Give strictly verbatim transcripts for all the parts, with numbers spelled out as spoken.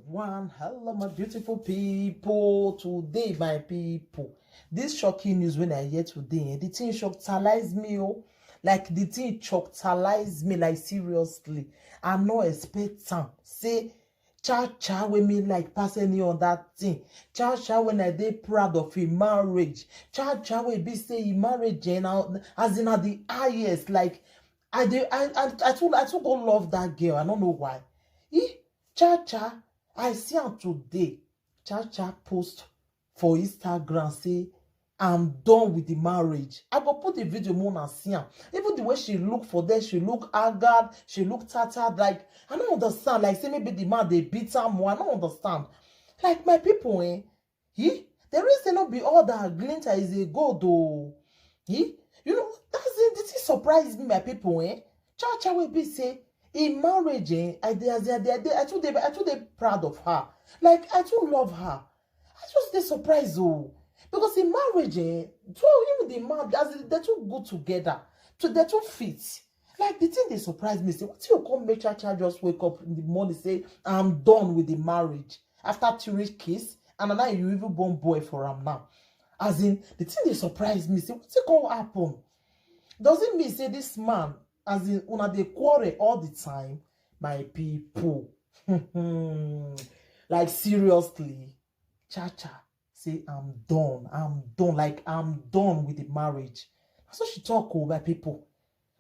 One, hello, my beautiful people. Today, my people, this shocking news when I hear today, eh, the thing shockalize me, oh. Like, the thing shockalize me, like, seriously. I no expect am. Say, Cha Cha wey me like pass any other thing. Cha Cha when I dey proud of him marriage. Cha Cha wey be say him marriage, eh, na, as in, na the highest. Like, I dey, I, I, I too, I too go love that girl. I don't know why. He, Cha Cha, I see am today. Cha Cha post for Instagram say, "I'm done with the marriage." I go put the video more and see am. Even the way she look for there, she look haggard, she look tattered. Like, I don't understand. Like, say maybe the man dey beat her more. I don't understand. Like, my people, eh? He, the reason not be all that glitter is a gold, though. He, you know, that's it. This is surprise me, my people, eh? Cha Cha will be say, in marriage, eh? I dey, I dey, I dey, I dey, I too dey, I too dey proud of her. Like, I too love her. I just dey surprised, oh, because in marriage, eh, two, even the man, as in, they're too good together, to they're too fit. Like, the thing dey surprise me, say, what you come make Cha Cha just wake up in the morning, say, "I'm done with the marriage," after three kids, and now you even born boy for am now. As in, the thing dey surprise me, say, what you come happen? Does it mean say this man, as in, una dey quarrel all the time, my people? Like, seriously, Cha Cha say, "I'm done, I'm done, like, I'm done with the marriage." Na so she talk, oh, my people.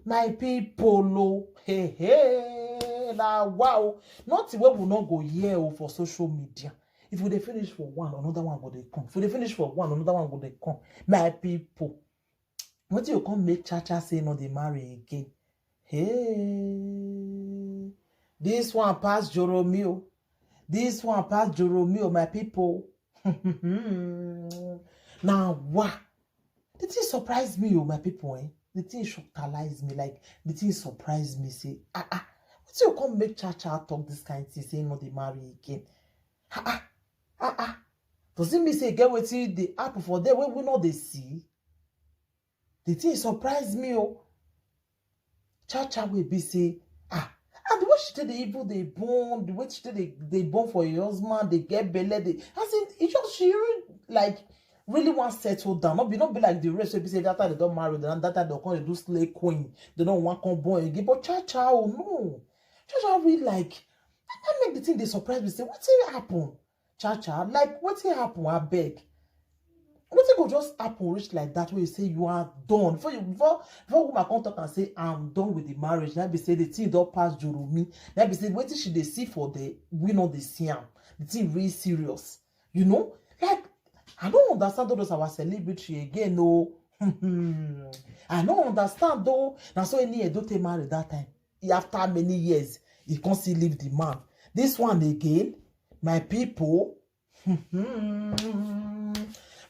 My people, oh, hey, hey, na wow. Nothing wey we no go hear, oh, for social media. If we dey finish for one, another one go dey come. If we dey finish for one, another one go dey come. My people, what you come make Cha Cha say no dey marry again? Hey, this one pass Joromi o. This one pass Joromi o, my people. Now, what? The thing surprised me, oh, my people, eh? The thing shockalize me, like, the thing surprised me, say, ah, ah, what you come make Cha Cha talk this kind thing, say no dey marry again? Ah, ah, ah, ah. Does it mean say get wetin dey happen for there wey we no dey see? The thing surprise me, oh. Cha Cha wey be say, ah, and the way she take dey even dey born, the way she take dey, dey born for her husband, dey get belle, dey, as in, e just, she really, like, really wan settle down. No be, no be like the rest wey be say that time they don marry, then that time they come dey do slay queen, they no wan come born again. But Cha Cha, oh no, Cha Cha really, like, I make the thing dey surprise me, say, wetin happen? Cha Cha, like, wetin happen, abeg? Wetin go just happen reach like that, wey you say you are done? Before you, before, before woman come talk and say, "I'm done with the marriage," na be say the thing don pass Joromi. Na be say wetin she dey see for there, we no dey see am. The thing really serious. You know? Like, I don't understand all those our celebrity again, no. I don't understand, though. Na so any Edo take marry that time. He, after many years, he come still leave the man. This one again, my people.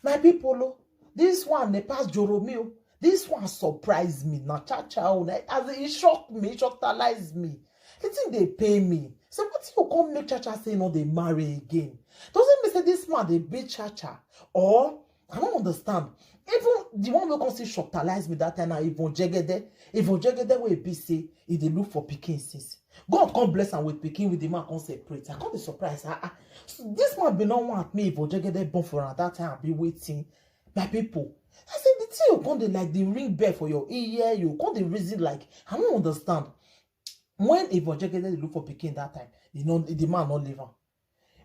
My people, oh, this one dey pass Joromi o. This one surprise me. Na Cha Cha, oh, na, as in, e shock me, e shockalize me. The thing dey pain me. So what you come make Cha Cha say no dey marry again? Does it mean say this man dey beat Cha Cha? Or, I don't understand. Even the one wey come still shockalize me that time na Yvonne Jegede. Yvonne Jegede wey be say e dey look for pikin since. God come bless am with pikin, with the man come separate. I come dey surprise. Ah, ah. So this man be no want me Yvonne Jegede born for am that time, I be waiting. My people, I say the thing you come dey, like, the ring bell for your ear, you come dey reason, like, I don't understand. When Yvonne Jegede dey look for pikin that time, you know, the man no leave am.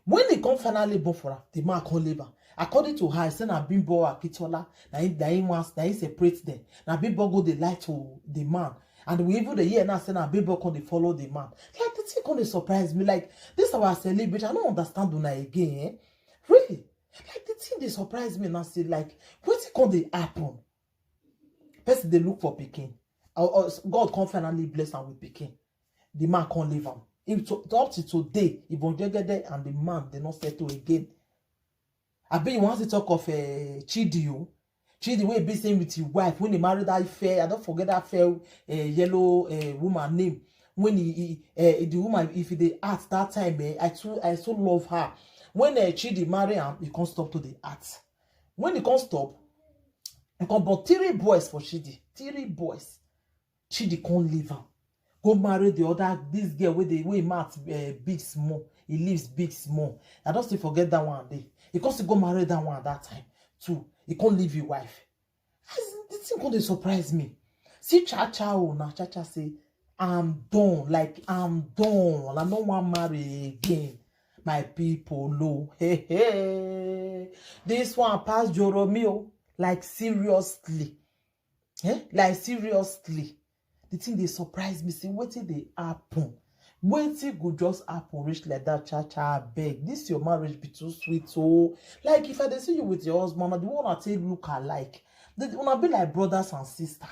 When he come finally born for her, the man come leave am. According to her, he say na Bimbo Akitola, na him, na him wan, na him separate them. Na Bimbo go dey lie to the man. And we even dey hear now say na Bimbo come dey follow the man. Like, the thing come dey surprise me. Like, this our celebrity, I don't understand una again, eh? Really? Like, the thing dey surprise me now, say, like, wetin come dey happen? Person dey look for pikin. Or, or God come finally bless am with pikin. The man come leave am. If to, up to today, Yvonne Jegede and the man, they no settle again. I be, you want to talk of, uh, Chidi, oh? Chidi wey be same with his wife when he married that fair, I don't forget that fair, uh, yellow, uh, woman name. When he, he, uh, the woman, if he dey act that time, eh, I too, I so love her. When, uh, Chidi marry am, he can't stop to the act. When he can't stop, he come born three boys for Chidi. Three boys. Chidi come leave am. Go marry the other, this girl wey dey, wey mouth, uh, big small. He lives big small. I don't still forget that one day. He can't still go marry that one at that time too. He can't leave his wife. As in, the thing come dey surprise me. See, cha cha, oh, na cha cha say, "I'm done. Like, I'm done. I no wan marry again." My people, lo, hey, hey. This one pass Joromi o. Like, seriously. Eh? Like, seriously. The thing dey surprise me. Say, wetin dey happen? Wetin go just happen reach like that, cha cha, abeg? This your marriage be too sweet, oh. Like, if I dey see you with your husband, na the one I take look alike. The, una be like brothers and sisters.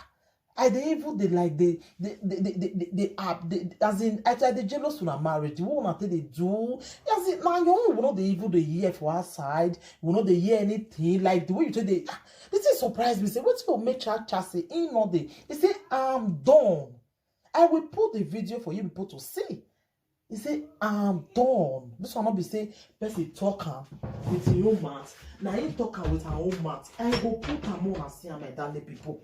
I dey even dey like the the the the the, the, the app the, as in I, I dey jealous una marriage. The one una take dey do, as in, na your own, we no dey even dey hear for outside. We no dey hear anything. Like, the way you take dey, ah, the thing surprise me. Say, wetin go make cha cha say he no dey? He say, "I'm done. I will put the video for you people to see." He say, "I'm done." This one no be say person talk am with him own mouth. Na him talk am with her own mouth. I go put am on and see am, my darling people.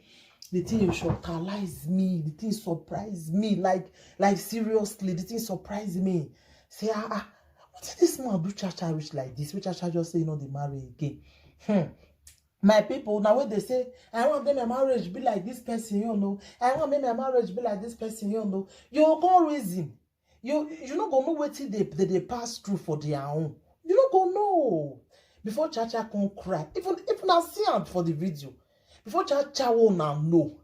The thing shocktalize me. The thing surprise me. Like, like, seriously, the thing surprise me. Say, "Ah, ah, wetin this man do cha cha reach like this?" Wey cha cha just say he no dey marry again. Hmm. My people, now when they say, "I want make my marriage be like this person, you know. I want make my marriage be like this person, you know." You go come reason. You, you no go know wetin they, they, they pass through for their own. You no go know. Before cha cha come cry, even if una see am for the video, before cha cha una know,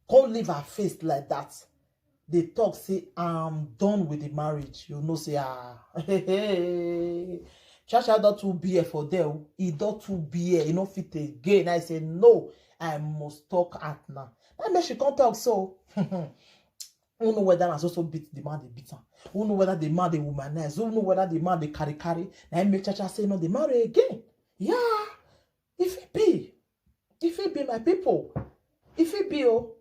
come leave her face like that. They talk say, "I'm done with the marriage." You know say, ah, cha cha don too bear for there o. E don too bear. E no fit again. I say, "No, I must talk out now." That make she come talk so. Who know whether na so so beat the man dey beat am? Who know whether the man dey womanize? Who know whether the man dey carry carry? Na him make cha cha say no dey marry again. Yeah, if it be, if it be, my people, if it be, oh.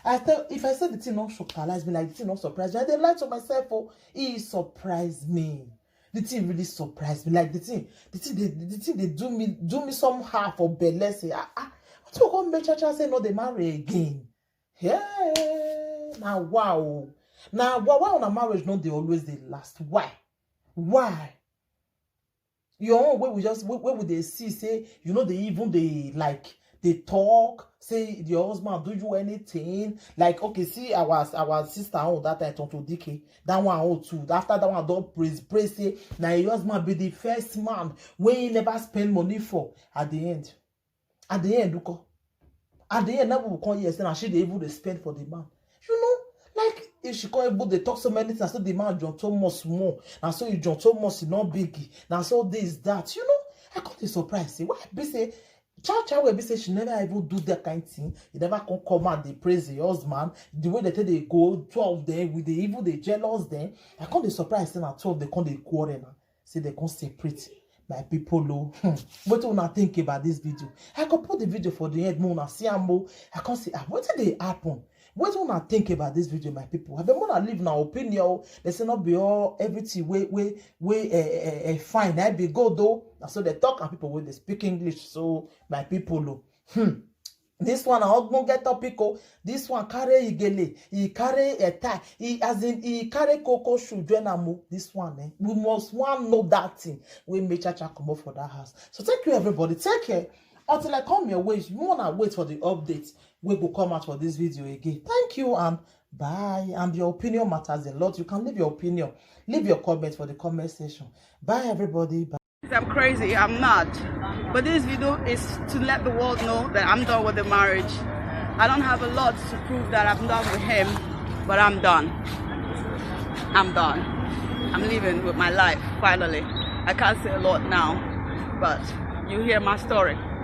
I tell, if I say the thing no shocktalize me, like, the thing no surprise me, I dey lie to myself. Oh, e surprise me. The thing really surprise me. Like, the thing, the thing, dey, the thing dey do me, do me somehow for belle. Say, ah, ah, wetin go come make cha cha say no dey marry again? Yeah, na wow. Na wow. Why una marriage no dey always dey last? Why? Why? Your own wey we just, wey, wey we dey see say you no dey even dey, like, dey talk, say your husband do you anything. Like, okay, see our, our sister own that time, Tonto Dike. That one own too. After that one don praise, praise say na your husband be the first man wey he never spend money for. At the end, at the end, look, at the end, now we come hear say na she dey even dey spend for the man. You know, like, if she come even dey talk so many things, na so the man John Thomas more. Na so you John Thomas, e no big. Na so this, that. You know, I come dey surprise. Say, why be say cha cha wey be say she never even do that kind thing? E never come come out dey praise the husband. The way they take dey go, two of them, we dey even dey jealous them. I come dey surprise say na two of them come dey quarrel now. Say they come separate. My people, oh, hmm. Wetin una think about this video? I go put the video for the end, make una see am o. I come say, ah, wetin dey happen? Wetin una think about this video, my people? Abeg, una leave una opinion o. They say no be all, everything wey, wey, wey, eh, eh, eh, fine, na be gold o. Na so they talk, and people wey dey speak English. So, my people, oh, hmm. This one na ogbonge topic o. This one carry igele, e carry a tie, e, as in, e carry cocoa shoe join am o. This one, eh, we must wan know that thing wey make cha cha comot for that house. So thank you, everybody. Take care. Until I come your way, you wanna wait for the update wey go come out for this video again. Thank you and bye. And your opinion matters a lot. You can leave your opinion, leave your comment for the comment section. Bye, everybody. Bye. I'm crazy, I'm mad. But this video is to let the world know that I'm done with the marriage. I don't have a lot to prove that I'm done with him, but I'm done. I'm done. I'm living with my life, finally. I can't say a lot now, but you hear my story.